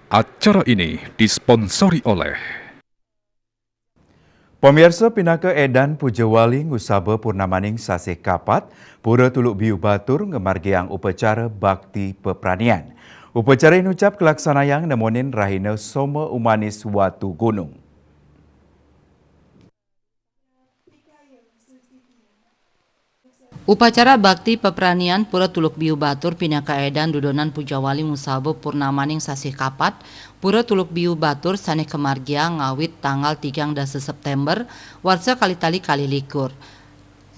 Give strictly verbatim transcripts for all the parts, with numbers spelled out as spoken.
Acara ini disponsori oleh Pamirsa, pinaka édan puja wali ngusaba purnamaning sasih Kapat, Pura Tuluk Biu Batur ngamargiang upacara bakti pepranian. Upacara inucap kalaksanayang nemonin rahina Soma Umanis Watu Gunung. Upacara bakti pepranian Pura Tuluk Biu Batur pinaka édan dudonan puja wali ngusaba purnamaning sasih Kapat, Pura Tuluk Biu Batur sané kamargiang ngawit tanggal tigang dasa Séptémber, warsa kalih tali kalih likur.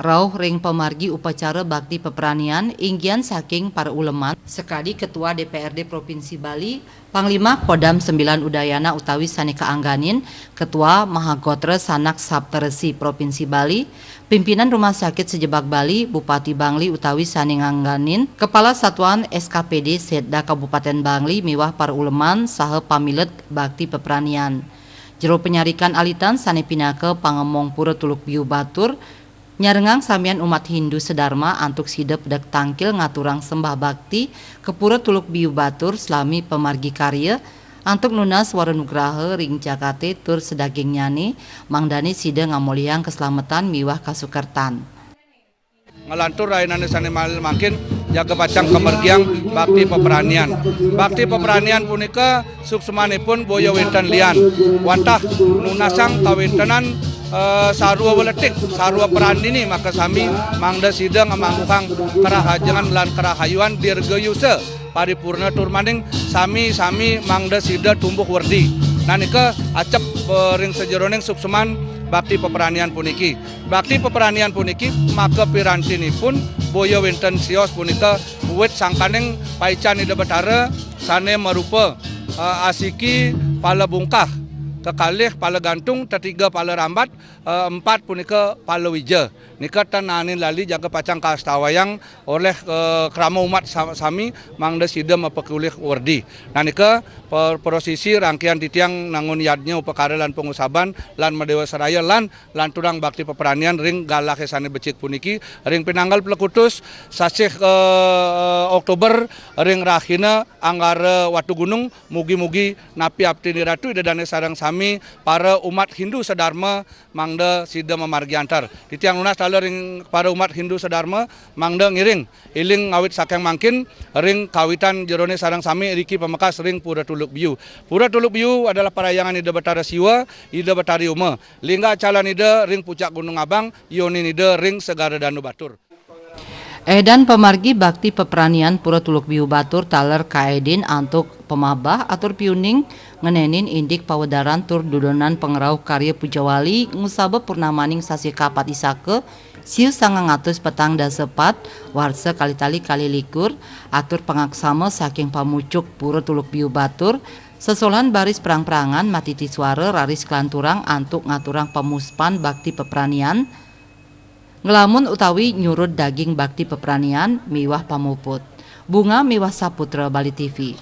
Rauh ring pamargi upacara bakti pepranian, inggian saking para uleman, sakadi Ketua D P R D Provinsi Bali, Panglima Kodam Sembilan Udayana utawi sané kaangganin, Ketua Mahagotra Sanak Saptarsi Provinsi Bali, Pimpinan Rumah Sakit Sejebak Bali, Bupati Bangli utawi sané ngangganin, Kepala Satuan S K P D Setda Kabupaten Bangli miwah para uleman saha pamilet bakti pepranian. Jero panyarikan alitan sané pinaka pangemong Pura Tuluk Biu Batur, nyarengang samian umat Hindu sedarma antuk sida pedek tangkil ngaturang sembah bakti ka Pura Tuluk Biu Batur salami pamargi karya, antuk nunas wara nugraha ring jagaté tur sadagingnyané, mangdané sida ngamolihang kaslametan miwah kasukertan. Nglantur rahinané sané mal-, mangkin jaga pacang kamargiang bakti pepranian. Bakti pepranian punika suksmanipun boya wénten lian. Wantah nunasang kawéntenan, eh, sarwa weletik, sarwa prandini, maka sami mangda sida ngamangguhang karahajengan lan karahayuan dirgayusa paripurna tur maning sami-sami mangda sida tumbuh werdi. Nah, nika acep, eh, ring sajeroning suksman bakti pepranian puniki. Bakti pepranian puniki maka pirantinipun boya wénten sios punika wit sangkaning paican Ida Betara sané marupa, eh, asiki pala bungkah, kekalih pala gantung, tetiga pala rambat, eh, empat punika pala wija. Nika tan naenin lali jaga pacang kastawayang olih, eh, krama umat sa-, sami mangda sida mapakulih werdi. Nah, nika per-, prosesi rangkaian titiang nangun yadnya upakara lan pangusaban lan madéwa seraya lan lanturang bakti pepranian ring galahé sané becik puniki ring pinanggal plekutus sasih, eh, Oktober ring rahina Anggara Watu Gunung. Mugi-mugi napi aptin Ratu Ida Dané sareng sami para umat Hindu sedarma mangda sida mamargi antar. Titiang nunas taler ring para umat Hindu sedarma mangda ngiring iling ngawit saking mangkin ring kawitan jeroné sareng sami riki pamekas ring Pura Tuluk Biu. Pura Tuluk Biu adalah parhyangan Ida Betara Siwa, Ida Betari Uma. Lingga acalan Ida ring pucak Gunung Abang, yonin Ida ring Segara Danu Batur. Édan pamargi bakti pepranian Pura Tuluk Biu Batur taler kaédin antuk pamahbah atur piuning ngenénin indik pawedaran tur dudonan pangrauh karya pujawali ngusaba purnamaning sasih Kapat Isaka, siu sangang atus petang dasa pat, warsa kalih tali kalih likur, atur pangaksama saking pamucuk Pura Tuluk Biu Batur, sesolahan baris perang-perangan matiti suara raris kalanturang antuk ngaturang pamuspan bakti pepranian, nglamun utawi nyurud daging bakti pepranian miwah pamuput. Bunga miwah Saputra, Bali T V.